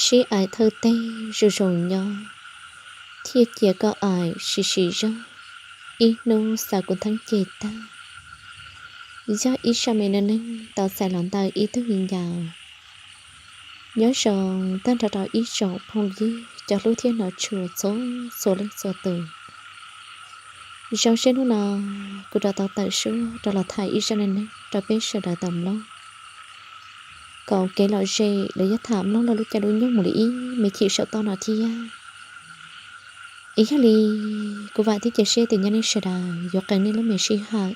Sib aim thawj teg zoo zoo nyob, thiaj cia koj aim sim sim zog, ib hnub xav kuv theeb ceg tag. Yog ib zaj me neej neeg tau txais los ntawm ib tug viv ncaus. Nyob zoo tag nrho rau ib tsoom phooj ywg cov hlub thiab hnov tshua txhua txhua leej txhua tus. Zoo siab hnub no kuv rov tau tawm suab rov los tham ib zaj neej neeg rau peb sawv daws tau mloog, koom kev lom zem los yog tham mloog lub caij lub nyoog mus li ib me chim saum toj no thiab. Es yog li, kuv vam thiab cia siab tias nyob nej sawv daws yuav qee nej lub me sij hawm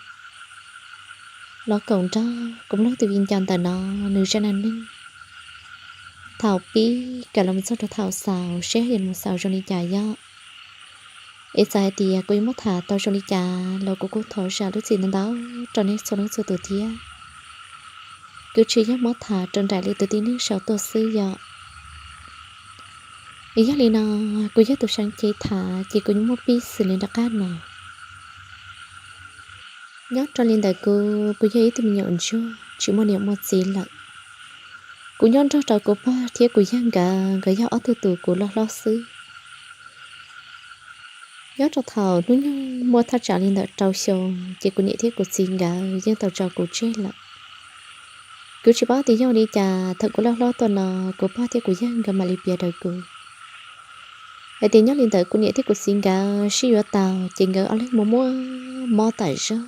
los koom nrog kuv mloog tus viv ncaus ntawm no nws zaj neej neeg thaum pib kawm los mus txog rau thaum xaus seb yuav mus xaus zoo li cas yog. Es txawm hais tias kuv yuav muab tham tau zoo li cas los kuv kuj thov zam lub txim ntau ntau rau nej txhua leej txhua tus thiab. Kuv tsis yog muab tham rau nraim li tus tib neeg sau tuaj xwb yom. Es yog li no, kuv yog tus seev cev tham ces kuv yuav muab pib xws li nram qab no. Nyob rau li ntawm kuv, kuv yog ib tug me nyuam ntsuag tsis muaj niam muaj txiv lawm. Kuv nyob nrog rau kuv pog thiab kuv yawg nkawd, nkawd yog ob tug tus kuv loj hlob xwb. Nyob rau thaum hnub nyoog muaj thaj tsam li ntawm rau xyoo, ces kuv niam thiab kuv txiv nkawd yeej tau tso kuv tseg lawm. Kuv tsis paub tias yog li cas thaum kuv loj hlob tuaj no, kuv pog thiab kuv yawg nkawd mam li piav rau kuv hais tias nyob li ntawm kuv niam thiab kuv txiv nkawd sib yuav tau ces nkawd ob leeg muaj muaj mob tas zog.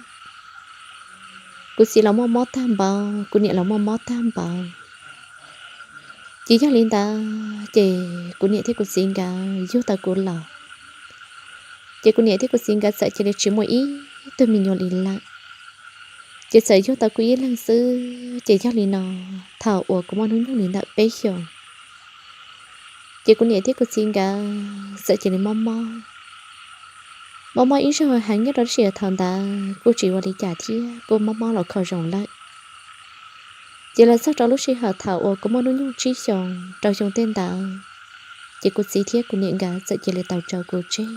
Kuv txiv los muaj mob tag npaum, kuv niam los muaj mob tag npaum. Ces yog li ntawd ces kuv niam thiab kuv txiv nkawd yug tau kuv los, ces kuv niam thiab kuv txiv nkawd txawm cia li tsis muaj ib tug me nyuam li lawm. Ces txawm yug tau kuv ib leeg xwb. Ces yog li no, thaum uas kuv muaj hnub nyoog li ntawm peb xyoos, ces kuv niam thiab kuv txiv nkawd txawm cia li mob mob. Mob mob ib zaug heev nyob rau lub sij hawm thaum ntawd kuj tsis ua li cas thiab kuj mob mob los kho zoo lawm. Ces los txog rau lub sij hawm thaum uas kuv muaj hnub nyoog tsib xyoos rau xyoo tej ntawd, ces kuv txiv thiab kuv niam nkawd txawm cia li tau tso kuv tseg.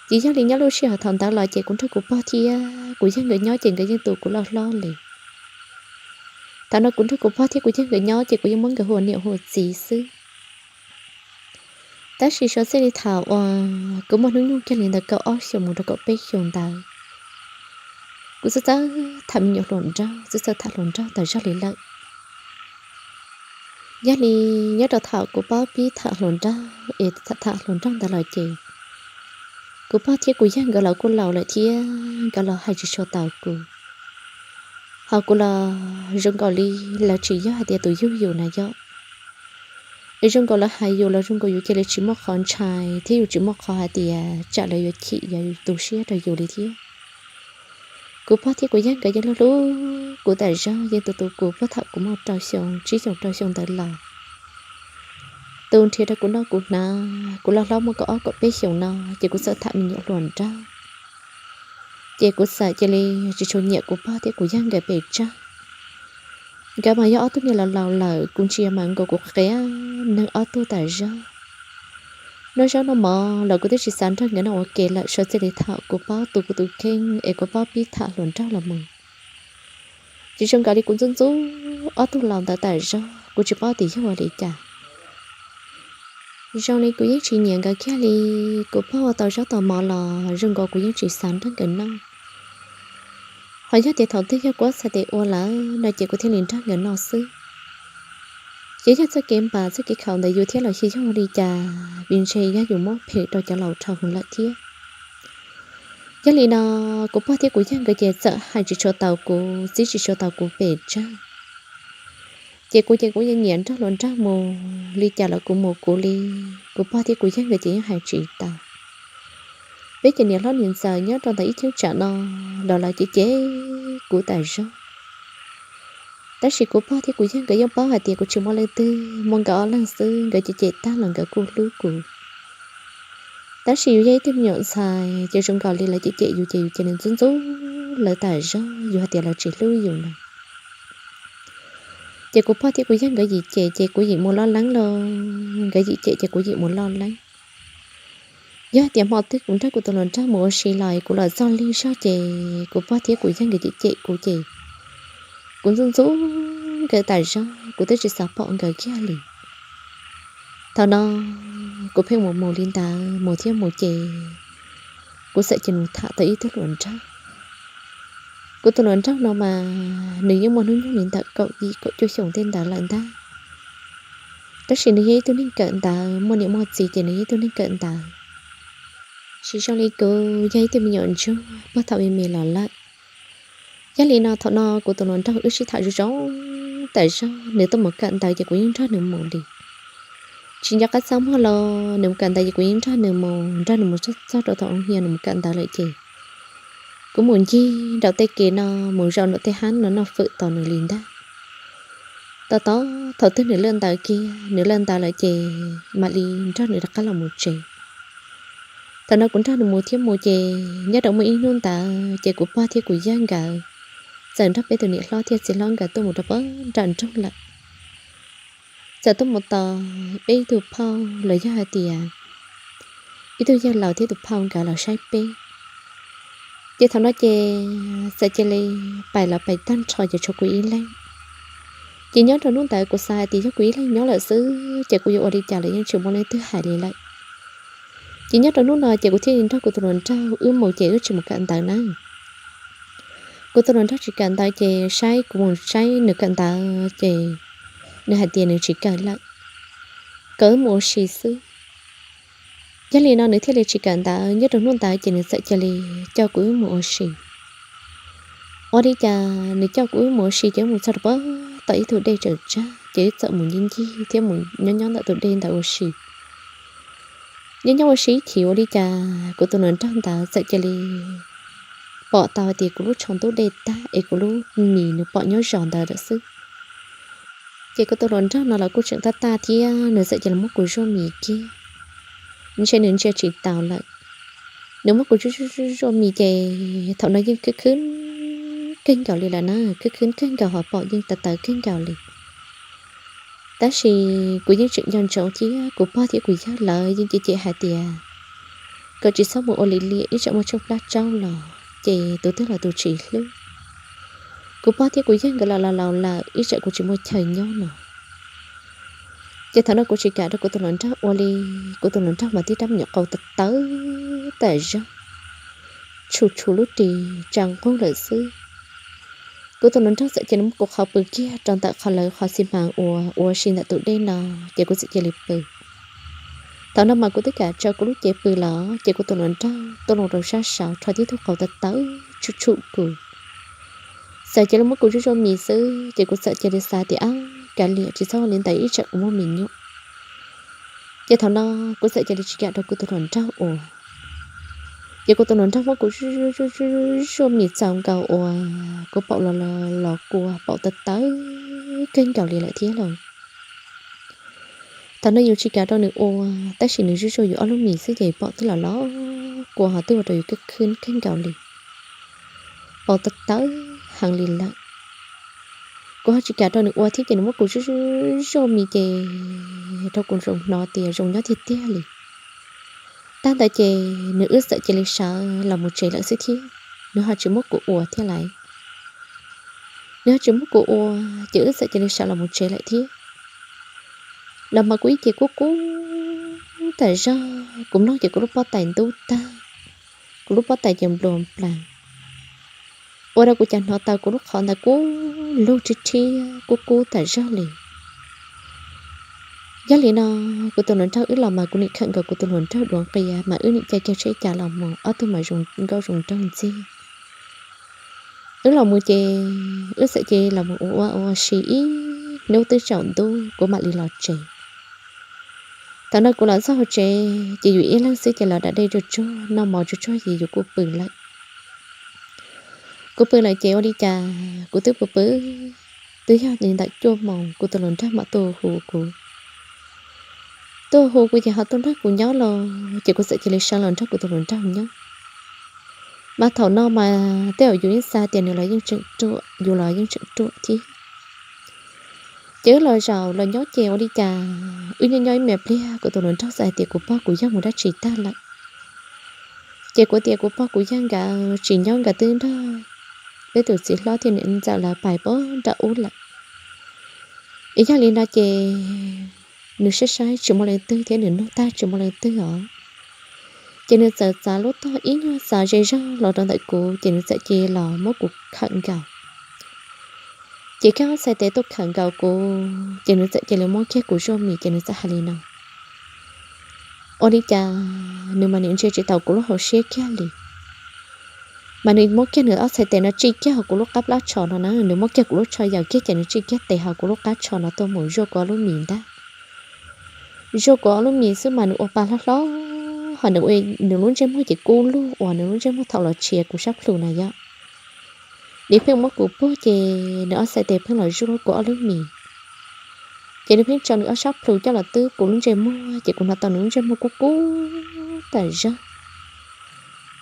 Ces yog li nyob lub sij hawm thaum ntawd los ces kuv nrog kuv pog thiab kuv yawg nkawd nyob ces nkawd yeej tu kuv loj hlob li. Thaum no kuv nrog kuv pog thiab kuv yawg nkawd nyob ces kuv yeej muab nkawd hu ua niam hu ua txiv xwb. Tab sis xyov txij li thaum uas kuv muaj hnub nyoog kiag li ntawm kaum ob xyoos mus rau kaum peb xyoos ntawd, kuv txawj txawj tham me nyuam hluas nraug, txawj txawj tham hluas nraug tas zog li lawm. Yog li nyob rau thaum kuv paub pib tham hluas nraug es tham hluas nraug ntawd los ces kuv pog thiab kuv yawg nkawd los kuj laus lawm thiab nkawd los hais tsis tshua tau kuv. Ho kuv los zoo nkaus li lawv tsis yog hais tias tus yug yus na yom. Es zoo nkaus lawv hais yus los zoo nkaus yus cia li tsis muaj qhov ntshai thiab yus tsis muaj qhov hais tias tsam lawv yuav chim yuav tu siab rau yus li thiab. Kuv pog thiab kuv yawg nkawd yeej hlub hlub kuv tas zog, yeej tu tu kuv puag thaum kuv muaj rau xyoo, tsib xyoos rau xyoo ntawd los. Tu nrhiav rau kuv noj kuv hnav, kuv loj hlob muaj kaum ob kaum peb xyoos no ces kuv txawm tham me nyuam hluas nraug. Ces kuv txawm cia li tsis tshua nyiam kuv pog thiab kuv yawg nkawd pes tsawg. Nkawd mas yog ob tug niag laus laus lawm, kuv ntsia mas nkaus kuv qias neeg ob tug tas zog. Noj zaub noj mov los kuv twb tsis xav nrog nkawd noj ua ke lawm, xyov txij li thaum kuv paub tu kuv tus kheej es kuv paub pib tham hluas nraug los mus. Ces zoo nkaus li kuv ntxub ntxub ob tug laus ntawd tas zog, kuv tsis paub tias yog ua li cas. Zoo li kuv yeej tsis nyiam nkawd kiag li. Kuv pog ua tau zaub tau mov los zoo nkaus kuv yeej tsis xav nrog nkawd noj. Ho yog tias thaum twg yog kuv txhais tes ua lawm no ces kuv thiaj li nrog nkawd noj xwb. Ces yog txoj kev npam txoj kev khaum ntawd yus thiab los xyov yog ua li cas, vim ntshe yog yus muab phem rau cov laus dhau hwv lawm thiab. Yog li no, kuv pog thiab kuv yawg nkawd ces txawm hais tsis tshua tau kuv, txib tsis tshua tau kuv pes tsawg. Ces kuv ces kuv yeej nyiam nrog hluas nraug mus li cas los kuv mus kuv li. Kuv pog thiab kuv yawg nkawd ces yeej hais tsis tau. Peb cov niam hlob niam ntxawm nyob rau ntawm ib cheeb tsam no los lawv cem cem kuv tas zog. Tab sis kuv pog thiab kuv yawg nkawd yeej paub hais tias kuv tsis muaj leej twg, muaj nkawd ob leeg xwb, nkawd cem cem tag los nkawd kuj hlub kuv. Tab sis yus yog ib tug me nyuam ntxhais ces zoo nkaus li lawv cem cem yus ces yus cia li ntxub ntxub lawv tas zog, yus hais tias lawv tsis hlub yus na. Ces kuv pog thiab kuv yawg nkawd yim cem ces kuv yim mus loj leeb lauj, nkawd yim cem ces kuv yim mus loj leeb. Yog tias hmo twg kuv nrog kuv tus hluas nraug mus ua si los kuv los txog lig zog ces kuv pog thiab kuv yawg nkawd cem cem kuv ces kuv ntxub ntxub nkawd tas zog, kuv twb tsis xav pom nkawd kiag li. Thaum no kuv pheej mus mus li ntawd, mus thiab mus ces kuv txawm cia mus tham tau ib tug hluas nraug. Kuv tus hluas nraug no mas nws yeej muaj hnub nyoog li ntawm kaum yim kaum cuaj xyoos tej ntawd lawm ntag, tab sis nws yog ib tug neeg kawm ntawv, muaj niam muaj txiv ces nws yog ib tug neeg kawm ntawv, tsis zoo li kuv yog ib tug me nyuam ntsuag puag thaum me me los lawm. Yog li no thaum no kuv tus hluas nraug wb sib tham zoo zoo tas zog, nws tuaj mus kawm ntawv ces kuv yeej nrog nws mus li. Tsis nco qab txaj muag los nws mus kawm ntawv ces kuv yeej nrog nws mus, nrog nws mus txog rau tom hoo hias nws mus kawm ntawv lawm ces kuv mus ncig nraum tej kev no, mus zaum nraum tej hab no noj fawm tos nws li ntag. Tos tos thaum twg nws lawj ntawv kiag, nws lawj ntawv lawm ces mam li nrog nws rov qab los mus tsev. Thaum no kuv nrog nws mus thiab mus ces nyob rau muaj ib hnub ntawd ces kuv pog thiab kuv yawg nkawd txawm nrog peb tus niam hlob thiab txiv hlob nkawd tuaj mus rau pem nram nroog lawm. Txawm tuaj mus tos peb ib tug phauj los yog hais tias ib tug yawg laus thiab tus phauj nkawd los saib peb. Ces thaum no ces txawm cia li pais los pais tag nrho ces tshuav kuv ib leeg. Ces nyob rau hnub ntawd kuv xav hais tias yog kuv ib leeg nyob lawm xwb ces kuv yuav ua li cas los yeej tsis muaj leej twg hais li lawm. Ces nyob rau hnub no ces kuv thiaj li nrog kuv tus hluas nraug wb mus ces wb tsis mus kawm ntawv na. Kuv tus hluas nraug tsis kawm ntawv ces saib kuv mus saib nws kawm ntawv ces nws hais tias nws tsis kawm lawm, kom wb mus ua si xwb. Yog li no nws thiaj li tsis kawm ntawv, nyob rau hnub ntawd ces nws txawm cia li coj kuv wb mus ua si. Ua li cas nws coj kuv wb mus ua si ces wb mus txog rau pem tom ib tug dej tsaws tsag ces wb txawm mus ncig ncig thiab mus nyob nyob ntawm tus dej ntawd ua si. Nyob nyob ua si ib chim ua li cas kuv tus hluas nraug ntawd txawm cia li pom tau hais tias kuv lub tsho ntub dej tag es kuv lub mis nws pom nyob zos ntawd lawm xwb. Ces kuv tus hluas nraug no los kuj tseem tab tag thiab nws txawm cia li muab kuv zuaj mis kiag, ntshe nws ntsia tsis taus lawm. Nws muab kuv zuaj zuaj mis ces thaum no yeej khwb khwb kawg nkaus li lawm na, khwb khwb kawg nkaus ho pom yeej tawv tawv kawg nkaus li. Tab sis kuv yeej tseem nco ntsoov thiab kuv pog thiab kuv yawg lawv yeej cem cem hais tias kom tsis txhob mus ua li liam ib tsam muaj tsheej plab tsaub los ces tus twg los tus tsis hlub. Kuv pog thiab kuv yawg nkawd los laus laus lawm ib tsam kuv tsis muaj chaw nyob no. Ces thaum no kuv tsis kam rau kuv tus hluas nraug ua li, kuv tus hluas nraug mas tib rab me nyuam qau tawv tawv tas zog, tshum tshum lub ris tsa nqug lawm xwb. Kuv tus hluas nraug txawm cia li muab kuv qhov pw kiag rau ntawm qhov lawv qhov xi mas uas ua si ntawm tus dej no, ces kuv txawm cia li pw. Thaum no mas kuv twb kam tso kuv lub cev pw lawm ces kuv tus hluas nraug tuaj loo rau sab saud rho tib tug qau tawv tawv tshum tshum kuv. Txawm cia li muab kuv zuaj zuaj mis xwb ces kuv txawm cia li xav tias ab kav liam tsis txhob ua li ntawd ib tsam kuv muaj mis nyuam. Ces thaum no kuv txawm cia li tsis kam rau kuv tus hluas nraug ua. Ces kuv tus hluas nraug muab kuv zuaj zuaj mis txaus nkaus uas kuv paum los los kua paum tawv tawv kawg nkaus li lawm thiab lauj. Thaum no yus tsis kam rau nws ua, tab sis nws zuaj zuaj yus ob lub mis xwb ces paum twb los los kua ho twb ua rau yus khwb khwb kawg nkaus li, paum tawv tawv heev li lawm. Kuv ho tsis kam rau nws ua thiab ces nws muab kuv zuaj zuaj mis ces rau kuv zoo hnov tias zoo nyob tiag tiag li. Tag ntawd ces nws wb txawm cia li sawv los mus tsev lawm xwb thiab, nws ho tsis muab kuv ua thiab lawm. Nws ho tsis muab kuv ua, ces wb txawm cia li sawv los mus tsev lawm thiab. Los mas kuv ib ce kub kub tas zog, kuv mloog ces kuv lub pob tais ntub tag, kuv lub pob tais ces nplua nplaws, ua rau kuv cas hnov tau kuv lub qhov ntawd kub lug rhiab rhiab kub kub tas zog li. Yog li no, kuv tus hluas nraug wb los mas kuv nim khawm nkaus kuv tus hluas nraug dua nqia mas wb nim caij kiag tsheb cas los mus, ob tug mas zoo nkauj zoo nraug ntxiag. Wb los mus ces wb txawm cia li los mus ua ua ua si ib hnub twb tsaus ntuj kuv mam li los tsev. Thaum no kuv los txog hauv tsev ces yus ib leeg xwb ces los da dej tsuag tsuag noj mov tsuag tsuag ces yus kuj pw lawm. Kuv pw lawm ces ua li cas kuv twb pw pw, twb yog li ntawm cuaj moos kuv tus hluas nraug mam tuaj hu kuv. Tuaj hu kuv ces ho tuaj nrog kuv nyob los ces kuv txawm cia li sawv los nrog kuv tus hluas nraug nyob. Mas thaum no mas tej zaum yus yeej xav tias nws los yeej tseem ruam, yus los yeej tseem ruam thiab. Ces wb los zaum los nyob ces ua li cas wb nyob nyob ib me pliag kuv tus hluas nraug txawm hais tias kuv pog kuv yawg mus dab tsi tag lawm. Ces kuv tias kuv pog kuv yawg nkawd tsis nyob, nkawd twb nrog peb tus txiv hlob thiab niam ntxawm lawv pais pem nram ub lawm. Es yog li no ces nws saib saib tsis muaj leej twg thiab nws nug tag tsis muaj leej twg os. Ces nws txawm txav lub tog ib nyuag txav ze zog los rau ntawm kuv ces nws txawm cia los muab kuv khawm nkaus. Ces kab ob txhais tes tuaj khawm nkaus kuv ces nws txawm cia li muab kiag kuv zuaj mis ces nws txawm hais li no: Ua li cas nws mas nim ntsia tsis taus kuv lub hauv siab kiag li, mas nws muab kiag nws ob txhais tes no tsim kiag hauv kuv lub qab plab tsho no na, nws muab kiag kuv lub tsho yaws kiag ces nws tsim kiag tes hauv kuv lub qab tsho no tuaj mus zuaj kuv ob lub mis ntag. Zuaj kuv ob lub mis xwb mas nws ua pa hlob hlob ho nws, nws lub ntsej muag ces kub lug uas nws lub ntsej muag thaum los tshiav kuv sab plhu na yom. Nws pheej muab kuv puag ces nws ob txhais tes pheej los zuaj kuv ob lub mis. Ces nws pheej tso nws ob sab plhu coj los twb kuv lub ntsej muag ces kuv hnov tau nws lub ntsej muag kub kub tas zog.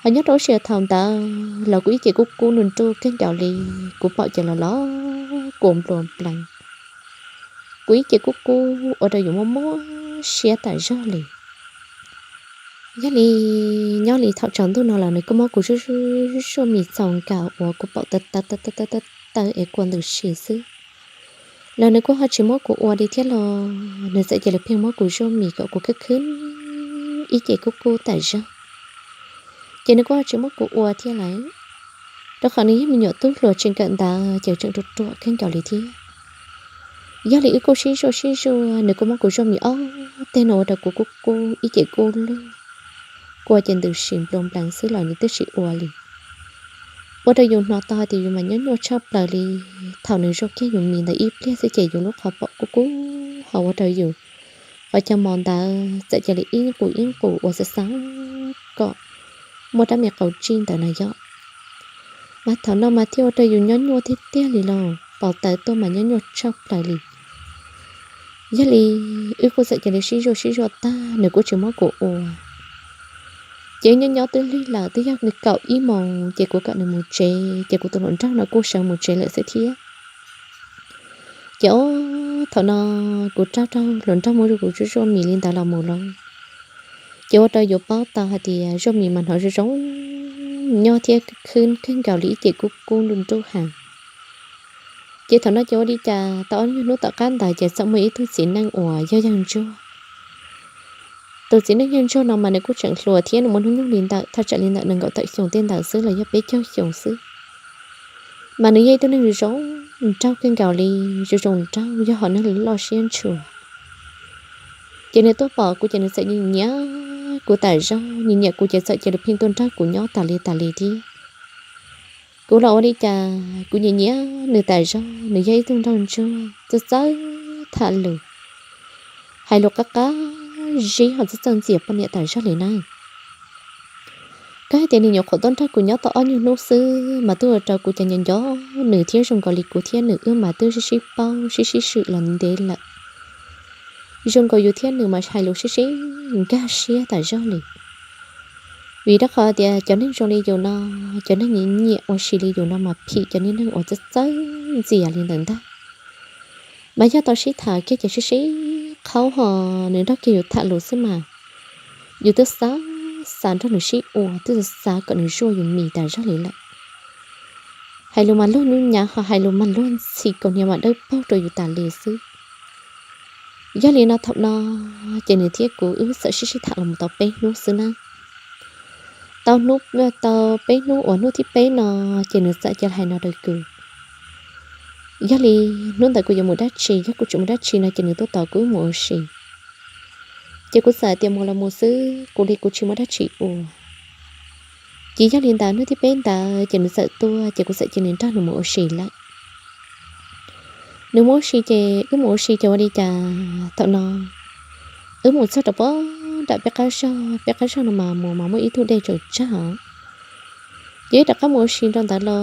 Ho nyob rau lub sij hawm thaum ntawd los kuv ib ce kub kub nruj nruj kawg nkaus li, kuv pom ces los los kua nplua nplees. Kuv ib ce kub kub ua rau yus muaj muaj siab tas zog li. Yog li nyob li thaum tsaus ntuj no los nws kuj muab kuv zuaj zuaj mis txaus nkaus uas kuv pom taw taw taw taw es kua ntws si xwb los nws kuj ho tsis muab kuv ua li thiab los nws txawm cia li pheej muab kuv zuaj mis kom kuv khwb khwb ib ce kub kub tas zog. Ces nws kuj ho tsis muab kuv ua thiab lawm, rau qhov nws yog me nyuam tub hluas tseem kawm ntawv ces tseem ruam ruam kawg nkaus li thiab. Yog li wb kuj sib zuaj sib zuaj, nws kuj muab kuv zuaj mis ob teg no ua rau kuv kub kub ib ce kub lug, kua ces ntws si nplua nplees xwb los nws twb tsis ua li. Ua rau yus hnov tau hais tias yus mas nyob nyuaj tshaj plaws li. Thaum nws zuaj kiag yus mis ntawd ib pliag xwb ces yus lub qhov paum kub kub ho ua rau yus qhov cag mos ntawd txawm cia li ib qus ib qus ua xav xav kom muaj rab me qau tsij ntawd na yom. Mas thaum no mas thiaj ua rau yus nyob nyuaj tiag tiag li lauj, pos taws tuaj mas nyob nyuaj tshaj plaws li. Yog li wb kuj txawm cia li sib zuaj sib zuaj tag nws kuj tsis muab kuv ua. Ces nyob nyob twb lig lawm twb yog li kaum ib moos ces kuv kom nws mus tsev ces kuv tus hluas nraug no kuj sawv mus tsev lawm xwb thiab. Ces ob thaum no kuv raug raug hluas nraug muab kuv zuaj zuaj mis li ntawd los mus lauj, ces ua rau yus paub tau hais tias zuaj mis mas hnov zoo zoo nyob thiab khwb kawg nkaus li ib ce kub kub nruj nruj heev. Ces thaum no ces ua li cas tau ob nyuag hnub tom qab ntawd ces txawm muaj ib tug txiv neej uas yog yawg ntsuag. Tus txiv neej yawg ntsuag no mas nws kuj tseem hluas thiab nws muaj hnub nyoog li ntawm thaj tsam li ntawm nees nkaum tawm xyoo tej ntawd xwb los yog peb caug xyoo xwb. Mas nws yog ib tug neeg zoo zoo nraug kawg nkaus li, zoo zoo nraug yog hom neeg loj siab ntshua. Ces nws tuaj pom kuv ces nws txawm nyiam nyiam kuv tas zog, nyiam nyiam kuv ces txawm cia li pheej tuaj nrog kuv nyob tas li tas li thiab. Kuv los ua li cas kuv nyiam nyiam nws tas zog, nws yog ib tug nraug ntsuag txawj txawj tham lus, hais lus qab qab zib ho txawj txawj ntxias poj niam tas zog li na. Koj hais tias nws nyuam qhuav tuaj nrog kuv nyob tau ob nyuag hnub xwb mas twb ua rau kuv cas nco nco nws thiab zoo nkaus li kuv thiab nws wb mas twb sib sib paub sib sib swm los ntev lawm. Zoo nkaus yus thiab nws mas hais lus sib sib nkag siab tas zog li. Vim rau qhov tias cov neeg zoo li yus no, cov neeg nyiam nyiam ua si li yus no mas phim cov niag neeg uas txawj txawj ntxias li ntawd ntag. Mas yog tau sib tham kiag ces sib sib qhaub ho nws nrog kiag yus tham lus xwb mas yus twb xav xav nrog nws sib ua, twb xav xav kom nws zuaj yus mis tas zog li lawm. Hais lus mas luag nyuj nyav ho hais lus mas luag ntxhi kaus hniav mas dawb paug rau yus tas li xwb. Yog li no thaum no ces nws thiab kuv wb txawm sib sib tham los mus tau peb hnub xwb na. Tau hnub, tau peb hnub uas hnub thib peb no ces nws txawm cia li hais no rau kuv. Yog li hnub ntawd kuv yuav mus dab tsi, yog kuv tsis mus dab tsi no ces nws tuaj tos kuv wb mus ua si. Ces kuv txawm tias mus los mus xwb, kuv li kuv tsis muaj dab tsi ua. Ces yog li ntawd hnub thib peb ntawd ces nws txawm tuaj ces kuv txawm cia li nrog nws mus ua si lawm. Nws mus ua si ces wb mus ua si ces ua li cas thaum no wb mus txog rau pem nram peb qab zog, peb qab zog no mas mus mas muaj ib tug dej tsaws tsag os. Ces wb rov qab mus ua si rau ntawd los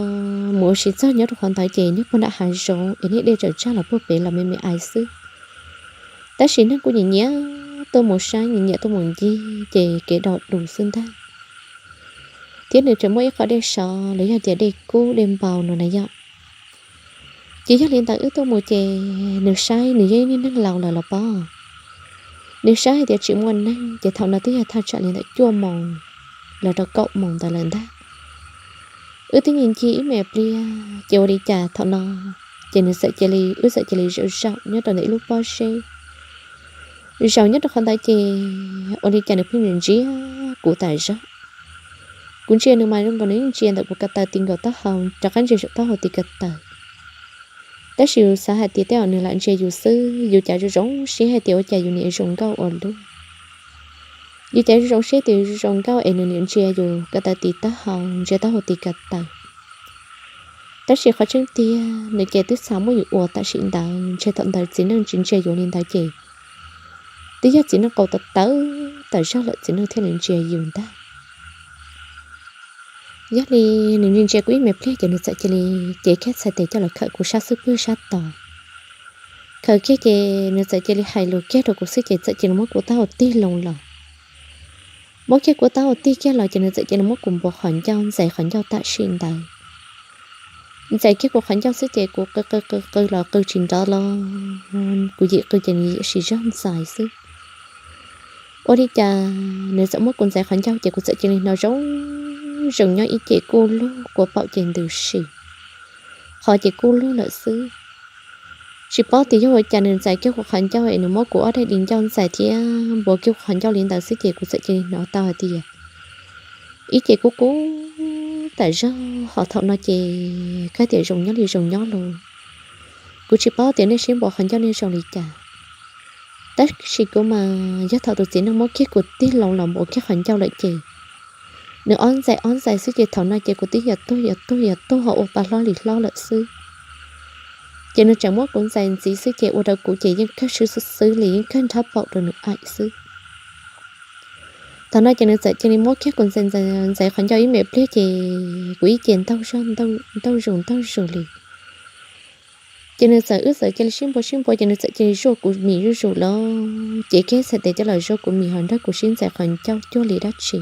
mus ua si txog nyob rau qhov ntawd ces nyob puag nram hav zoov es niag dej tsaws tsag los puag pem los me me ais xwb. Tab sis neeg kuj nyiam nyiam tuaj mus saib, nyiam nyiam tuaj mus ncig ces kev do dus xwb ntag. Thiab nws tseem muaj ib qho dej sov los yog tias dej kub dej npau no na yom. Ces yog li ntawd wb tuaj mus ces nws saib, nws yog ib niag neeg laus lawm los pob. Nws saib hais tias tsis muaj neeg ces thaum no twb yog thaj tsam li ntawm cuaj moos los rau kaum moos ntawd lawm ntag. Wb twb nyiag ncig ib me pliag ces ua li cas thaum no ces nws txawm cia li, wb txawm cia li zaum zaum nyob rau ntawm ib lub pob zeb. Zaum nyob rau qhov ntawd ces ua li cas nws pheej ntsia kuv tas zog. Kuv ntsia nws mas zoo nkaus nws yeej ntsia ntawm kuv ko taw ti nkaus taub hau, rov qab ntsia saum taub hau ti ko taw. Tab sis yus xav hais tias tej zaum nws lam ntsia yus xwb, yus cas zoo zoo siab hais tias ua cas yus niam zoo nkauj ua luaj. Yus cas zoo zoo siab tias yus zoo nkauj es nws niam ntsia yus ko taw ti taub hau, ntsia taub hau ti ko taw. Tab sis qhov tseeb tiag nws ces twb xav muab yus ua tam sim ntawd, ntshe thaum ntawd txiv neej tsis ntsia yus li ntawd ces twb yog txiv neej qau tawv tawv tas zog lawm txiv neej thiaj li ntsia yus ntag. Yog li nws ntsia kuv ib me pliag ces nws txawm cia li cev kiag txhais tes coj los khawm kuv sab xub pwg sab tos. Khawm kiag ces nws txawm cia li hais lus kiag rau kuv xwb ces txawm cia li muab kuv taub hau tig loo los. Muab kiag kuv taub hau tig kiag los ces nws txawm cia li muab kuv npuav qhov ncauj, ntxais qhov ncauj tam sim ntawd. Ntxais kiag kuv qhov ncauj xwb ces kuv qw qw qw qw los qw tsis nrov los, kuv yim qw ces nws yim siv zog ntxais xwb. Ua li cas nws txawm muab kuv ntxais qhov ncauj ces kuv txawm cia li hnov zoo zoo nyob ib ce kuj lug kua paum ces ntws si, qhov ces kuj lug lawm xwb. Tsis paub tias yog ua cas nws ntxais kiag kuv qhov ncauj es nws muab kuv ob daim di ncauj ntxais thiab npuav kiag kuv qhov ncauj li ntawd xwb ces kuv txawm cia li hnov tau hais tias ib ce kuj kub tas zog ho thaum no ces kawg tias zoo nyob li zoo nyob los. Kuv tsis paub tias nej sib npuav qhov ncauj nej zoo li cas, tab sis kuv mas yog thaum tus txiv neej muab kiag kuv tig loo los npuav kiag qhov ncauj lawm ces nws ob ntxais ob ntxais xwb ces thaum no ces kuv twb yuav tuag yuav tuag yuav tuag ho ua pa hlob li hlob lawm xwb. Ces nws tseem muab kuv ntxais ntxiv xwb ces ua rau kuv ces yeej kawg swb xwb xwb li, yeej kawg nrhab paum rau nws aim xwb. Thaum no ces nws txawm cia li muab kiag kuv ntxais ntxais ntxais qhov ncauj ib me pliag ces kuv ib ce ntaug zog ntaug zus ntaug zus li. Ces nws txawm, wb txawm cia li sib npuav sib npuav ces nws txawm cia li zuaj kuv mis zuj zus los, cev kiag txhais tes coj los zuaj kuv mis ho nrog kuv sib ntxais qhov ncauj cuag li dab tsi.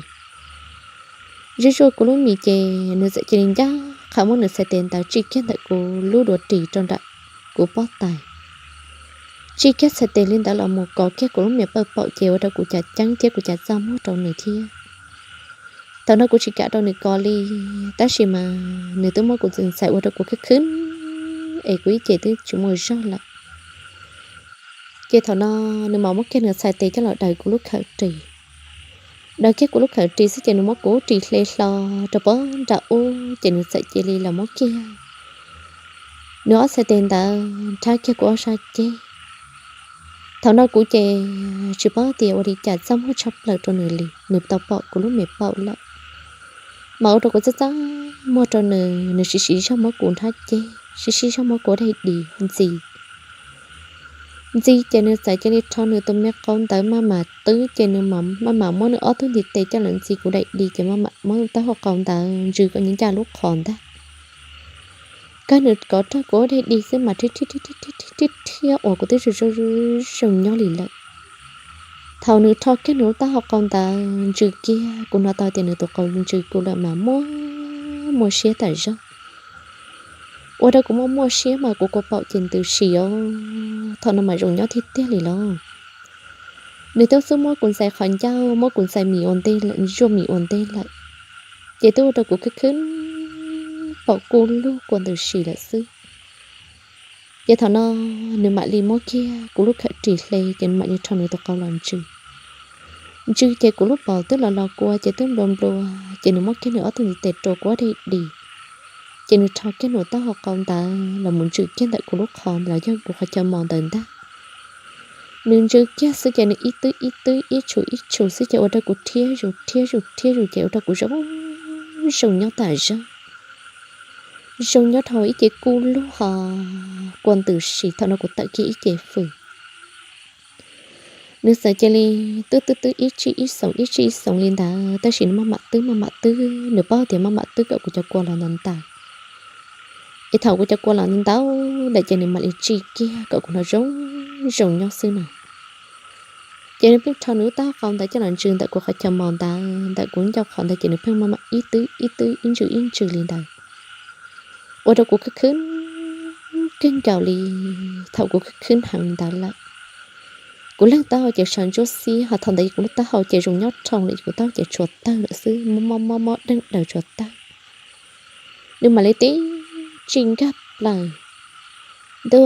Zuaj zuaj kuv lub mis ces nws txawm cia li ncaj qha muab nws txhais tes ntawd tsij kiag ntawm kuv lub duav ris rau nram kuv pob tais. Tsij kiag txhais tes li ntawd los mus kov kiag kuv lub me pawj paum ces ua rau kuv cas ceeb thiab kuv cas txaj muag rau nws thiab. Thaum no kuv tsis kam rau nws kov li, tab sis mas nws twb muab kuv ntxais ua rau kuv khwb khwb es kuv ib ce twb tsis muaj zog lawm. Ces thaum no nws mam muab kiag nws txhais tes coj los daws kuv lub khawm ris. Daws kiag kuv lub khawm ris xwb ces nws muab kuv ris hle hlo rau pem nram ub ces nws txawm cia li los muab kiag nws ob txhais tes ntawd nrhab kiag kuv ob sab ceg. Thaum no kuv ces tsis paub tias ua li cas txaj muag tshaj plaws rau nws li, nws tau pom kuv lub me paum lawm. Mas ua rau kuv txaj txaj muag rau nws, nws siv siv zog muab kuv nrhab ceg, siv siv zog muab kuv daim di ntxi. Ntxi ces nws txawm cia li rho nws tus me qau ntawd maj mam twb ces nws maj mam muab nws ob tug ntiv tes coj los ntxi kuv daim di ces maj mam muab taub hau qau ntawd ntsws kom nws ncaj lub qhov ntag. Kawg nws kov rag kuv daim di xwb mas rhiab rhiab rhiab rhiab rhiab uas kuv twb zoo zoo nyob li lawm. Thaum nws rho kiag nws lub taub hau qau ntawd ntsws kiag, kuv hnov tau tias nws tus qau ntsws kuv lawm mas muaj muaj siab tas zog. Ua rau kuv muaj muaj siab mas kuv kua paum ces ntws si os. Thaum no mas zoo nyob tiag tiag li lauj. Nws twb xub muab kuv ntxais qhov ncauj, muab kuv ntxais mis ua ntej lawm, zuaj mis ua ntej lawm, ces twb ua rau kuv khwb khwb paum kuj lug kua ntws si lawm xwb. Ces thaum no nws mam li muab kiag kuv lub khawm ris hle ces nws mam li rho nws tus qau los ntsws. Ntsws ces kuv lub paum twb los los kua ces twb nplua nplua, ces nws muab kiag nws ob tug ntiv tes rua kuv ob daim di, ces nws rho kiag nws taub hau qau ntawd los mus ntsws kiag ntawm kuv lub qhov los yog kuv qhov chaw mos ntawd ntag. Nws ntsws kiag xwb ces nws ib twb ib twb ib tshum ib tshum xwb ces ua rau kuv rhiab zus rhiab zus rhiab zus ces ua rau kuv zoo zoo nyob tas zog. Zoo nyob dhau ib ce kuj lug ho kua ntws si, thaum no kuv tawm kiag ib ce fws. Nws txawm cia li twb twb twb ib tsij ib xoom ib tsij ib xoom li ntawd, tab sis nws maj mam twb maj mam twb, nws paub tias maj mam twb kom kuv cov kua los ntau ntau. Es thaum kuv cov kua los ntau ntau lawm ces nws mam li tsij kiag kom kuv hnov zoo zoo nyob xwb na. Ces nws pheej rho nws lub taub hau qau ntawd coj los ntsws ntawm kuv qhov chaw mos ntawd, ntawm kuv ncauj qhov ntawd ces nws pheej maj mam ib twb ib twb ib ntsws ib ntsws li ntawd, ua rau kuv khwb khwb kawg nkaus li. Thaum kuv khwb khwb heev li ntawd lawm, kuv leeg taub hau ces sawv ntsuab xib, ho thaum ntawd kuv lub taub hau ces zoo nyob dhau lawm, kuv taub hau ces tshuav tawg lawm xwb, mob mob mob mob deeg daws tshuav tawg. Nws mam li tib tsis nkag plaws. Ntuj,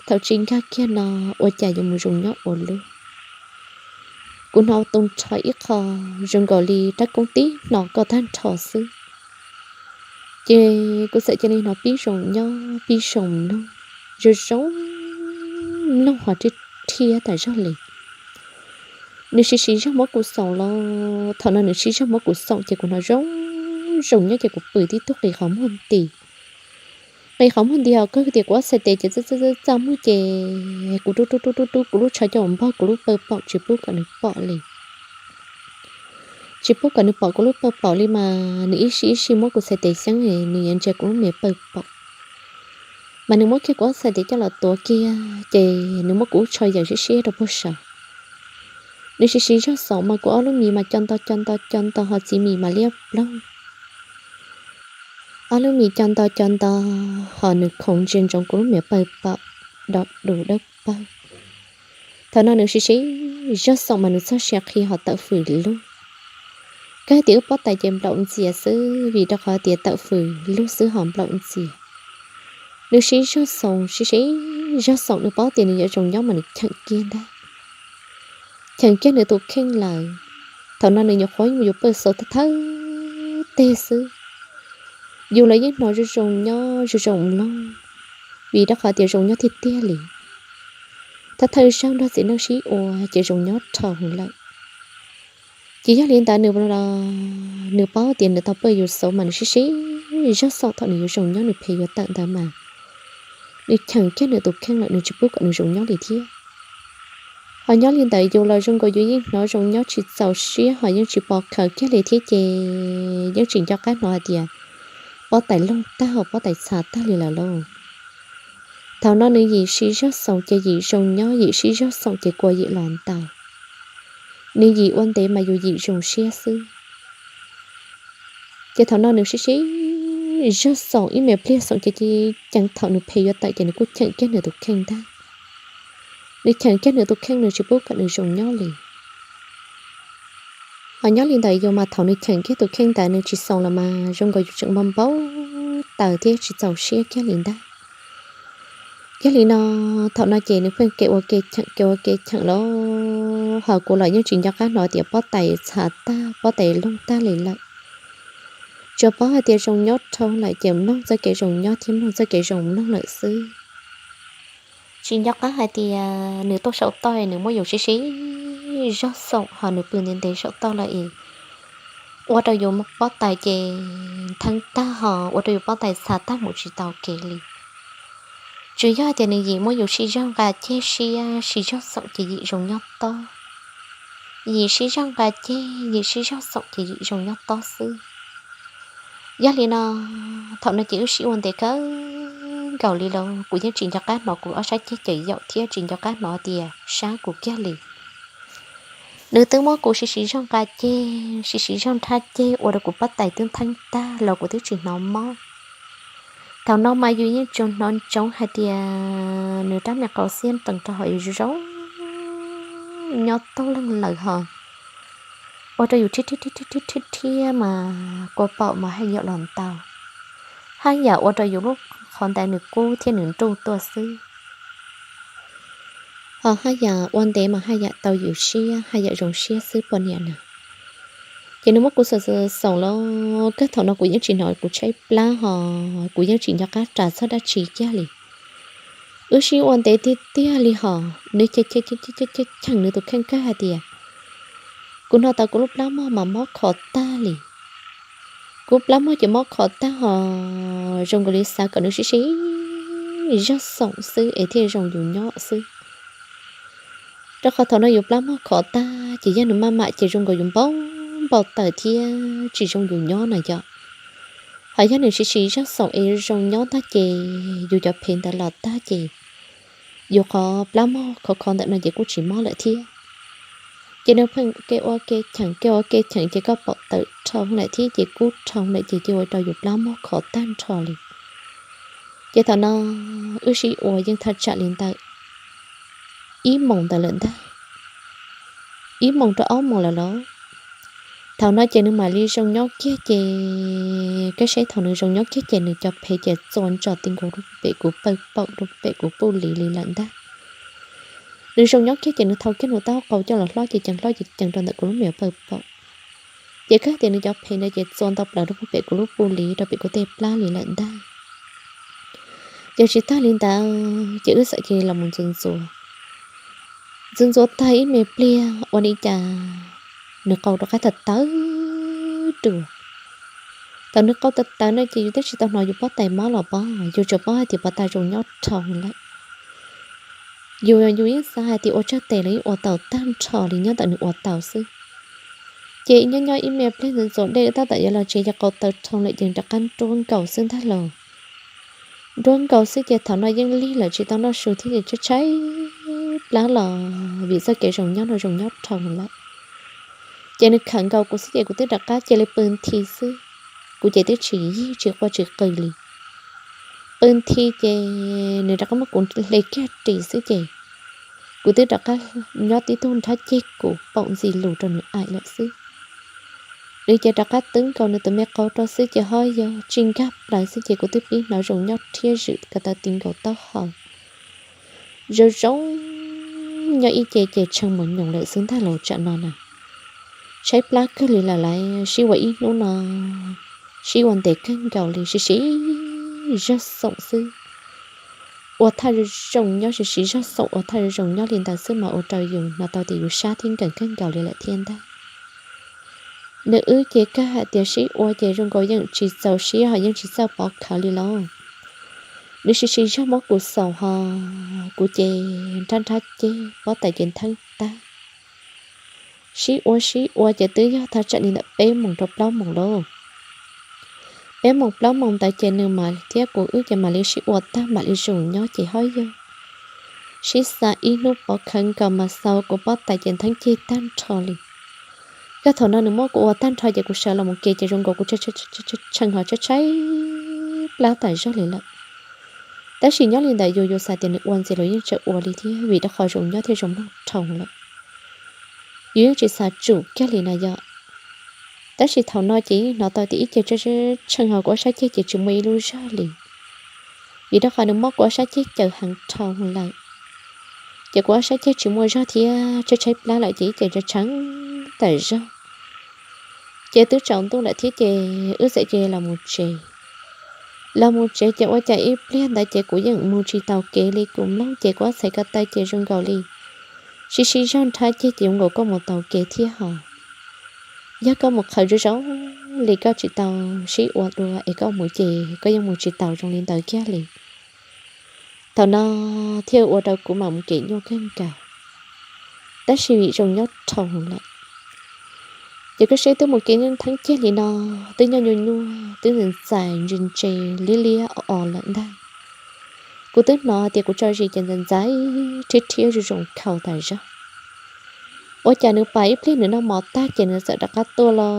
thaum tsis nkag kiag no ua cas yuav mus zoo nyob ua luaj. Kuv hnov tu nrho ib qho zoo nkaus li rab koob tib hnov koj tag nrho xwb. Ces kuv txawm cia li hnov pib zoo nyob pib zoo mloog, zoo zoo mloog ho rhiab rhiab tas zog li. Nws siv siv zog muab kuv xoom los, thaum no nws siv zog muab kuv xoom ces kuv hnov zoo zoo nyob ces kuv pw tib tug qis qhov muag nti. Qis qhov muag nti ho kawg tias kuv ob txhais tes ces txaj txaj txaj muag ces kuv rub rub rub rub rub kuv lub tsho coj mus npog kuv lub pawg paum tsis pub kom nws pom li. Tsis pub kom nws pom kuv lub pawg paum li mas nws ib sij ib sij muab kuv txhais tes xyeeb, nws yuav ntsia kuv lub me pawg paum. Mas nws muab kiag kuv ob txhais tes coj los tuav kiag ces nws muab kuv lub tsho yawm siab siab rau puag saud. Nws siv siv zog xoom mas kuv ob lub mis mas co nto co nto co nto ho txiv mis mas liab ploog. Ob lub mis co nto co nto ho nws khoov ntsia ntsoov kuv lub me pawg paum, do dus dawb paug. Thaum no nws siv siv zog xoom mas nws txog sia qhi ho tawm fws lug. Kawg tias wb pob tais ces nplaum ntxias xwb vim rau qhov tias tawm fws lug xwb ho nplaum ntxias. Nws siv zog xoom siv siv zog xoom nws paub tias nws yuav zoo nyob mas nws cheem kiag ntag. Cheem kiag nws tus kheej lawm. Thaum no nws nyuam qhuav mus yuav pawg xauv thawj thawj teg xwb. Yus los yeej hnov zoo zoo nyob zoo zoo mloog, vim rau qhov tias zoo nyob tiag tiag li. Thawj thawj zaug nrog txiv neej sib ua ces zoo nyob dhau lawm. Ces yog li ntawd nws, nws paub tias nws tau pawg yus xauv mas nws siv siv zog xoom thaum nws yuav zoo nyob nws phem yuav tawm ntawd mas nws cheem kiag nws tus kheej lawm nws tsis pub kom nws zoo nyob li thiab. Ho nyob li ntawd yus los zoo nkaus yus yeej hnov zoo nyob tsis txaus siab ho yeej tsis pom khaws kiag li thiab ces yeej tsis nco qab hnov hais tias pob tais loog tag ho pob tais txha tag li lawm lauj. Thaum no nws yim siv zog xoom ces yim zoo nyob, yim siv zog xoom ces kua yim los ntau. Nws yim ua ntev mas yus yim zoo siab xwb. Ces thaum no nws siv siv zog xoom ib me pliag xoom ces ceev thaum nws phem yuav tawm ces nws kuj cheem kiag nws tus kheej ntag. Nws cheem kiag nws tus kheej nws tsis pub kom nws zoo nyob li. Ho nyob li ntawd yus mas thaum nws cheem kiag tus kheej ntawd nws tsis xoom los mas zoo nkaus yus tseem npau npau taws thiab tsis txaus siab kiag li ntag. Yog li no, thaum no ces nws pheej ke ua ke cheem ke ua ke cheem los ho kuv los yeej tsis nco qab hnov tias pob tais txha tag pob tais loog tag li lawm. Tsuas paub hais tias zoo nyob dhau lawm ces mloog txoj kev zoo nyob thiab mloog txoj kev zoo mloog lawm xwb. Tsis nco qab hais tias nws tuaj saum toj nws muab yus siv siv zog xoom ho nws pw ntev ntev saum toj lawm es ua rau yus pob tais ces ntheeb tag ho ua rau yus pob tais txha tag mus tsis tau kev li. Tsuas yog tias nws yim muab yus siv zog nqa ceg siab siv zog xoom ces yim zoo nyob tob. Yim siv zog nqa ceg yim siv zog xoom ces yim zoo nyob tob xwb. Yog li no, thaum no ces wb sib ua ntev kawg nkaus li los kuv yeej tsis nco qab hnov kuv ob sab ceg cawm yaum thiab tsis nco qab hnov tias sab kuv kiag li. Nws twb muab kuv siv siv zog nqa ceg siv siv zog nrhab ceg ua rau kuv pob tais twb ntheeb tag los kuv twb tsis hnov mob. Thaum no mas yus yeej tsuas hnov ntsoov hais tias nws rab me qau xiab nrees rau hauv yus zoo zoo nyob tob leej lawm ho ua rau yus rhiab rhiab rhiab rhiab mas kua paum mas haj yam los ntau, haj yam ua rau yus lub qhov ntawd nws kub thiab nws nruj tuaj xwb. Ho haj yam ua ntev mas haj yam tau yus siab haj yam zoo siab xwb poj niam na. Ces nws muab kuv xoom xoom los kawg thaum no kuv yeej tsis hnov kuv tshaib plab ho kuv yeej tsis nco qab ras txog dab tsi kiag li. Wb sib ua ntev tiag tiag li ho nws cheem cheem nws tus kheej kawg hais tias kuv hnov tau kuv lub plab mog mas mob khov tag li. Kuv plab mog ces mob khov tag ho zoo nkaus li xav kom nws siv siv zog xoom xwb es thiaj zoo yus nyob xwb. Rau qhov thaum no yus plab mog khov tag ces yog nws maj mam ces zoo nkaus yus npau npau taws thiab tsis zoo yus nyob na yom. Ho yog nws siv siv zog xoom es zoo nyob tag ces yus cov phem ntawd los tag ces yus qhov plab mog khov khov ntawm no ces kuj tsis mob lawm thiab. Ces nws pheej ke ua ke cheem ke ua ke cheem ces koj pom tawm dhau lawm thiab ces kub dhau lawm ces cia ua rau yus plab mog khov tag nrho li. Ces thaum no wb sib ua yeej thaj tsam li ntawm ib moos ntawd lawm ntag, ib moos rau ob moos lawm los. Thaum no ces nws mam li zoo nyob kiag ces, kab seb thaum nws zoo nyob kiag ces nws cov phev ces txua ntso ti nkaus rau pem kuv pawg paum, rau pem kuv puj liv li lawm ntag. Nws zoo nyob kiag ces nws thau kiag nws taub hau qau coj los hlob ces ceev hlob ces ceev rau ntawm kuv lub me pawg paum. Ces kab tias nws cov phev ntawd ces txua ntau plaws rau pem kuv lub puj liv, rau pem kuv tej plab li lawm ntag. Ces tsis tag li ntawd ces wb txawm cia li los mus ntxuav ntxuav. Ntxuav ntxuav tag ib me pliag ua li cas nws qau rov qab tawv tawv dua. Thaum nws qau tawv tawv no ces yus twb tsis tau hnov yus pob tais mob los pob, yus tsuas paub hais tias puas tas zoo nyob dhau lawm. Yus, yus yeej xav hais tias ua tsawg tes los yeej ua tau tag nrho li nyob ntawm nws ua tau xwb. Ces nyob nyob ib me pliag ntxuav ntxuav dej tab tom yuav los tsev ces qau tawv dhau lawm ces rov qab nruab nkaus xwb ntag los. Nruab nkaus xwb ces thaum no yeej lig lawm tsis tau noj su thiab ces tshaib tshaib plab los vim txoj kev zoo nyob no zoo nyob dhau lawm. Ces nws khawm nkaus kuv xwb ces kuv twb rov qab cia li pw nthi xwb. Kuv ces twb tsis yig tsis quaj tsis qw li. Pw nthi ces nws rov qab muab kuv hle kiag ris xwb ces kuv twb rov qab nyob tib tug nrhab ceg kuv paum ntxi lus rau nws aim lawm xwb. Nws ces rov qab twb nkaus nws tus me qau rau xwb ces ho yog tsis nkag plaws xwb ces kuv twb pib hnov zoo nyob rhiab zwm ko taw ti nkaus taub hau. Zoo zoo nyob ib ce ces tshee mus nyoos lawm xwb ntag los tsam no na. Tshaib plab kawg li lawm lauj, sib ua ib hnub no, sib ua ntev kawg nkaus li sib sib zog xoom xwb. Ua thaj zoo zoo nyob sib sib zog xoom ua thaj zoo zoo nyob li ntawd xwb mas ua rau yus hnov tau tias yus sab thiab nkees kawg nkaus li lawm thiab ntag. Nws wb ces kawg hais tias sib ua ces zoo nkaus yeej tsis txaus siab ho yeej tsis txawj pov khawv li lauj. Nws sib sib zog muab kuv xaus ho kuv ces nrhab nrhab ceg pob tais ces ntheeb tag. Sib ua sib ua ces twb yog thaj tsam li ntawm peb moos rau plaub moos lauj. Peb moos plaub moos ntawd ces nws mas thiab kuv wb ces mam li sib ua tag mam li zoo nyob ces ho yog sib xa ib hnub pov khawv nkaus mas xaus kuv pob tais ces ntheeb ceg tag nrho li. Yog thaum no nws muab kuv ua tag nrho ces kuv sawv los mus ke ces zoo nkaus kuv tshee ho tshaib tshaib plab tas zog li lawm. Tab sis nyob li ntawd yus yus xav tias nws ua ntxiv los yeej tseem ua li thiab vim rau qhov zoo nyob thiab zoo mloog dhau lawm. Yus yeej tsis xav tsum kiag li na yom. Tab sis thaum no ces yeej hnov tau tias ib ce tshee ho kuv ob sab ceg ces tsis muaj ib lub zog li. Vim rau qhov nws muab kuv ob sab ceg caws heev dhau lawm. Ces kuv ob sab ceg tsis muaj zog thiab tshaib tshaib plab lawm ces ib ce tshee tshee tas zog. Ces twb tsaus ntuj lawm thiab ces wb txawm cia li los mus tsev. Los mus tsev ces ua cas ib pliag ntawd ces kuv yeej mus tsis taus kev li, kuv mloog ces kuv ob txhais ko taw ces zoo nkaus li sib sib zog nrhab ceg ces zoo nkaus koj mus taus kev thiab ho. Yog koj mus qhawv zoo zoo li koj tsis tau sib ua dua es koj mus ces koj yeej mus tsis taus zoo li ntawd kiag li. Thaum no thiaj ua rau kuv mam mus kev nyuaj kawg nkaus, tab sis vim zoo nyob dhau lawm. Ces koj saib twb mus kev nyob theeb ceg li no, twb nyob nyuaj nyuaj twb ntxais ntxais ntse ntse liab liab o o lawm ntag. Kuv twb hnov tias kuv tso zis ces ntxais ntxais rhiab rhiab zoo zoo khaus tas zog. Ua cas nws pais ib pliag nws noj mov tag ces nws txawm rov qab tuaj los,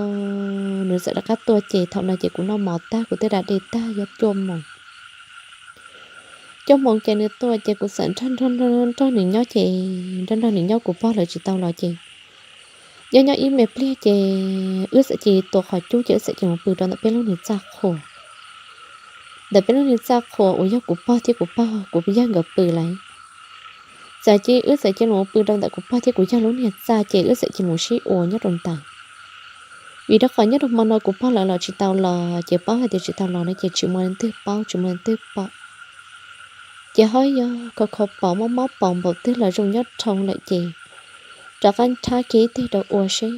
nws txawm rov qab tuaj ces thaum no ces kuv noj mov tag kuv twb da dej tag yuav cuaj moos. Cuaj moos ces nws tuaj ces kuv txawm nrog nrog nrog nws nyob ces nrog nrog nws nyob kuv pog lawv tsis tau los ces nyob nyob ib me pliag ces wb txawm cia li tua qhov cub ces wb txawm cia li mus pw rau ntawm peb lub niag txaj qhua. Ntawm peb lub niag txaj qhua uas yog kuv pog thiab kuv pog kuv yawg nkawd pw lawm. Txawm cia wb txawm cia li mus pw rau ntawm kuv pog thiab kuv yawg lub niag txaj ces wb txawm cia li mus sib ua nyob rau ntawd. Vim rau qhov nyob rau hmo no kuv pog lawv los tsis tau los ces paub hais tias tsis tau los no ces tsis muaj leej twg paub tsis muaj leej twg pom. Ces ho yog khaus khaus paus mob mob paus npaum twg los zoo nyob dhau lawm ces rov qab nrhab kiag ib teg rau ua seb.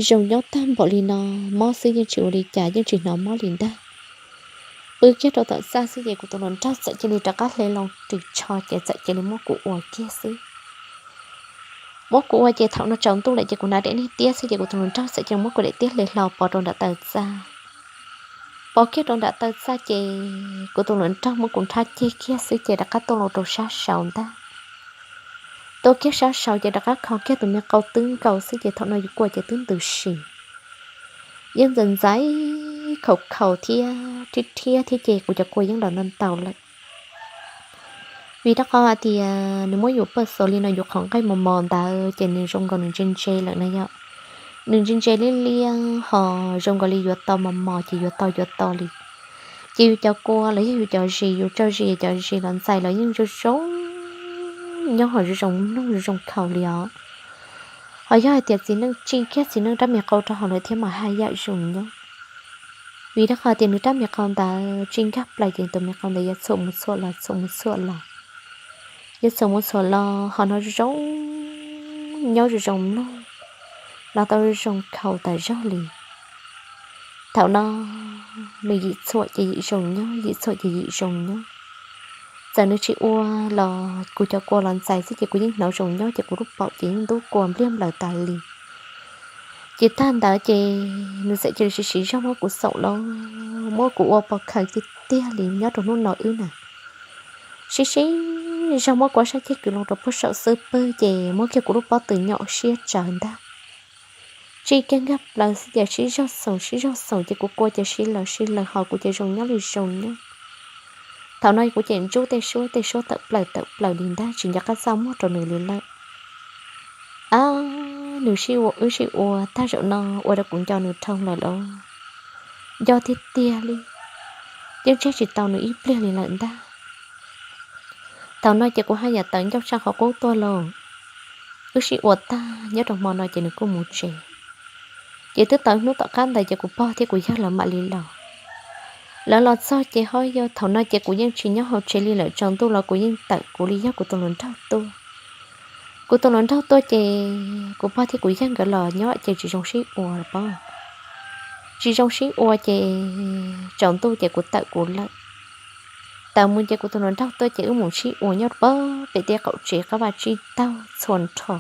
Zoo nyob tag npaum li no, mob xwb yeej tsis ua li cas yeej tsis hnov mob li ntag. Pw kiag rau tom txaj xwb ces kuv tus hluas nraug txawm cia li rov qab hle loo ris tsho ces txawm cia li muab kuv ua kiag xwb. Muab kuv ua ces thaum no tsaus ntuj lawm ces kuv hnav daim niag tiab xwb ces kuv tus hluas nraug txawm cia li muab kuv daim tiab hle hlo pov rau nram taw txaj. Pov kiag rau nram taw txaj ces kuv tus hluas nraug muab kuv nrhab ceg kiag xwb ces rov qab tuaj los rau sab saud ntag. Tuaj kiag sab saud ces rov qab kho kiag tus me qau twb nkaus xwb ces thaum no yus kua ces twb ntws si. Yeej ntxais ntxais khaus khaus thiab rhiab rhiab thiab ces kuv cov kua yeej los ntau ntau lawm. Vim rau qhov hais tias nws muab yus pawj xos li no yus qhov nqaij mos mos ntawd ces nws zoo nkaus nws ntse ntse lawm na yom. nws ntse ntse liab liab ho zoo nkaus li yuav to mos mos ces yuav to yuav to li. Ces yus cov kua los yog yus cov zis, yus tso zis cov zis los ntxais los yeej zoo zoo nyob ho zoo zoo mloog zoo zoo khaus li os. Ho yog hais tias txiv neej tsim kiag txiv neej rab me qau rau hauv lawm thiab mas haj yam zoo nyob. Vim rau qhov tias nws rab me qau ntawd tsim nkag plaws ces tus me qau ntawd yuav txhuam mus txhuam los txhuam mus txhuam los, yuav txhuam mus txhuam los ho no zoo zoo nyob zoo zoo mloog, los tau zoo zoo khaus tas zog li. Thaum no nws yim txhuam ces yim zoo nyob, yim txhuam ces yim zoo nyob. Txawm nws tsis ua los kuv cov kua los ntxais xwb ces kuv yeej hnov zoo nyob ces kuv lub paum ces yeej ntub kua npliag nplaws tas li. Ces tag ntawd ces nws txawm cia li siv siv zog muab kuv xaum los muab kuv ua pov khaws tiag tiag li nyob rau hnub no wb na. Siv siv zog muab kuv ob sab ceg kwv loo rau puag saum xub pwg ces muab kiag kuv lub pob tw nyom siab tsawv ntag. Tsim kiag nkag plaws xwb ces siv zog xoom siv zog xoom ces kuv kua ces siv lawm siv lawm ho kuv ces zoo nyob li zoo nyob. Thaum no kuv ces ntsub tej suab tej suab tawm plaws tawm plaws li ntag tsis nco qab txaj muag rau nws li lawm. Ab, nws sib ua wb sib ua tag zaum no ua rau kuv nco nws dhau lawm los, nco tiag tiag li, yeej tseg tsis tau nws ib pliag li lawm ntag. Thaum no ces kuv haj yam tawm ncauj tshaj qhov qub tuaj lauj. Wb sib ua tag nyob rau hmo no ces nws kuj mus tsev. Ces twb tau hnub tom qab ntawd ces kuv pog thiab kuv yawg lawv mam li los. Lawv los txog ces ho yog thaum no ces kuv yeej tsis nyob hauv tsev li lawm, tsaus ntuj los kuv yeej tawm kuv li yog kuv tus hluas nraug tuaj. Kuv tus hluas nraug tuaj ces kuv pog thiab kuv yawg nkawd los nyob ces tsis zoo sib ua los pob. Tsis zoo sib ua ces tsaus ntuj ces kuv tawm kuv lawm. Tawm mus ces kuv tus hluas nraug tuaj ces wb mus sib ua nyob pem tej qaum tsev qab vaj tsib taug txhua nrho.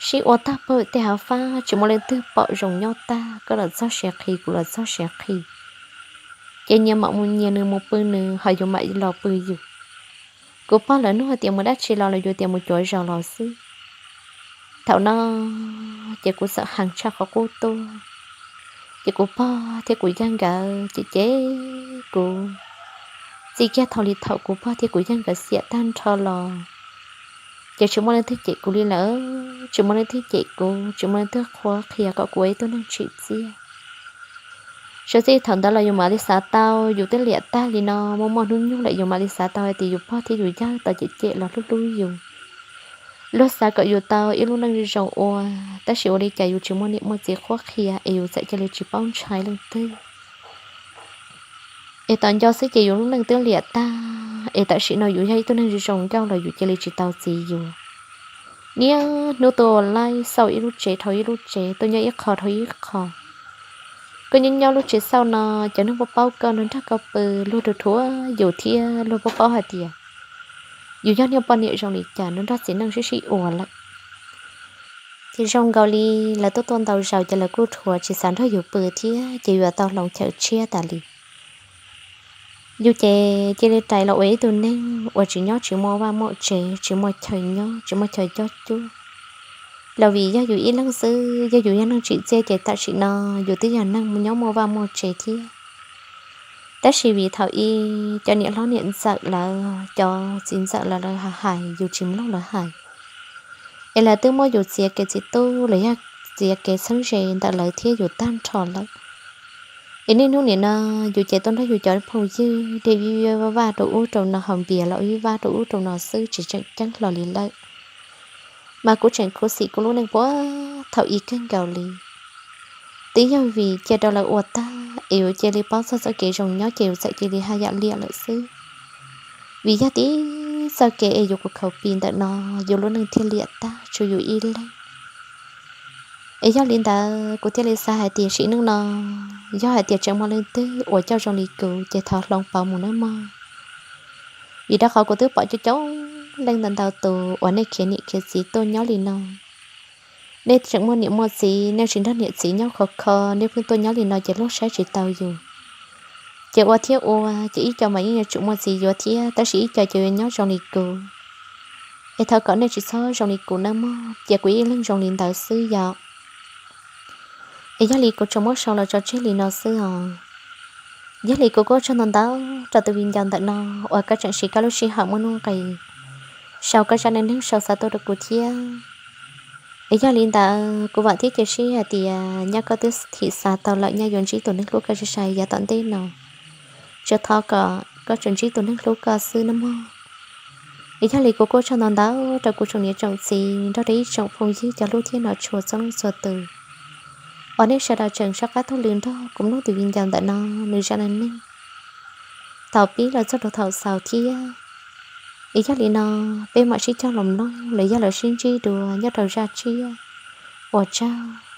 Sib ua tag pem tej hav fab tsis muaj leej twg pom zoo nyob tag, koj los txog siav qhi kuv los txog siav qhi. Ces nyias mam mus nyias, nws mus pw nws ho yus mam los pw yus. Kuv pog lawv nug hais tias mus dab tsi los los yus tias mus cuav zos los xwb. Thaum no ces kuv txawm heev tshaj qhov qub tuaj. Ces kuv pog thiab kuv yawg nkawd ces cem kuv, txij kiag thaum li thaum kuv pog thiab kuv yawg nkawd xiam tag nrho los ces tsis muaj leej twg cem kuv li lawm, tsis muaj leej twg cem kuv, tsis muaj leej twg qhuab qhia kom kuv ua ib tug neeg tsim txiaj. Sawv txij thaum ntawd los yus mam li xav tau, yus twb liam tag li no muaj muaj hnub nyoog lawm yus mam li xav tau hais tias yus pog thiab yus yawg tau cem cem los hlub hlub yus, luag xav kom yus tau ib lub neej zoo ua, tab sis ua li cas yus tsis muaj niam muaj txiv qhuab qhia es yus txawm cia li tsis paub ntshai leej twg. Es tom nco xwb ces yus lub neej twb liam tag, es tam sim no yus yog ib tug neeg zoo zoo nkauj los yus cia li tsis tau txiv yus. Niaj hnub tuaj ua laib xauj ib lub tsev dhau ib lub tsev, tuaj nyob ib qho dhau ib qho. Koj nyob nyob lub tsev xauj no, cov neeg paub paub koj, nrog koj pw, luag rhuav rhuav yus thiab luag paub paub hais tias yus yog niag poj niam zoo li cas, nrog txiv neej sib sib ua lawm. Ces zoo nkaus li lawv tuaj tuaj ntau zaus ces lawv kuj rhuav tsis xav nrog yus pw thiab ces yuav tau hloov chaw tshiab tas li. Yus ces cia li rais los ua ib tug neeg uas tsis nyob tsis muaj vaj muaj tsev, tsis muaj chaw nyob tsis muaj chaw cob cuab. Los vim yog yus ib leeg xwb, yog yus yog neeg tsim txiaj ces tam sim no yus twb yog neeg nyob muaj vaj muaj tsev thiab. Tab sis vim thaum ub cov niam hlob niam ntxawm lawv, cov txiv ntxawm lawv, lawv hais yus tsis mloog lawv hais, es lawv twb muab yus txiav kev txiv tub los yog txiav kev txheeb ze ntawm lawv thiab yus tag nrho lawm. Es niaj hnub nim no yus ces tuaj nrog yus cov phooj ywg de vij vaj rau ub rau no, haus npias los vij vaj rau ub rau no xwb tsis tseem ceeb hlo li lawm. Mas kuv tseem khuv xim kuv lub neej puag thaum ub kawg nkaus li. Twb yog vim cia rau lawv ua tag es yus cia li paub txog txoj kev zoo nyob ces yus txawm cia li haj yam liam lawm xwb. Vim yog tib txoj kev es yus kuv khaus pi ntawm no, yus lub neej thiaj liam tag tshuav yus ib leeg. Es yog li ntawd kuv thiaj li xav hais tias sim neej no yog hais tias tseem muaj leej twg uas coj zoo li kuv ces thov hloov pauv mus nawb mog. Vim rau qhov kuv twb pom coob coob leej ntau ntau tus uas nej khiav niam khiav txiv tuaj nyob li no. Nej tseem muaj niam muaj txiv, nej tsis nrog niam txiv nyob khov kho, nej pheej tuaj nyob li no ces luag saib tsis taus yus. Ces ua thiab ua, ces ib co mas yeej yuav tsum muaj txiv yuav thiab, tab sis ib co ces yuav nyob zoo li kuv. Es thov kom nej tsis txhob zoo li kuv nawb mog, cia kuv ib leeg zoo li ntawd xwb yom. Es yog li kuv tsuas muab sau los tso tseg li no xwb os. Yog li kuv kuj ua tsaug ntau ntau rau tus viv ncaus ntawm no uas koj tseem siv koj lub sij hawm muaj nuj nqis sau koj zaj neej neeg sau xav tuaj rau kuv thiab. Es yog li ntawd kuv vam thiab cia siab hais tias nyab koj twb thim xav tau lawm nyab yuav ntsib tus neeg hlub koj sai sai yav tom ntej no. Tsuas thov kom koj tsuas ntsib tus neeg hlub koj xwb nawb mog. Es yog li kuv kuj tsaug ntau ntau rau kuv tsoom niam tsoom txiv nrog rau ib tsoom phooj ywg cov hlub thiab hmov tshua txhua leej txhua tus uas nej sawv daws tseem soj qab taug lw nrog kuv mloog tus viv ncaus ntawm no nws zaj neej neeg thaum pib los txog rau thaum xaus thiab. Es yog li no, peb mam sib cog los mloog los yog los sib ntsib dua nyob rau zaj tshiab. Ua tsaug.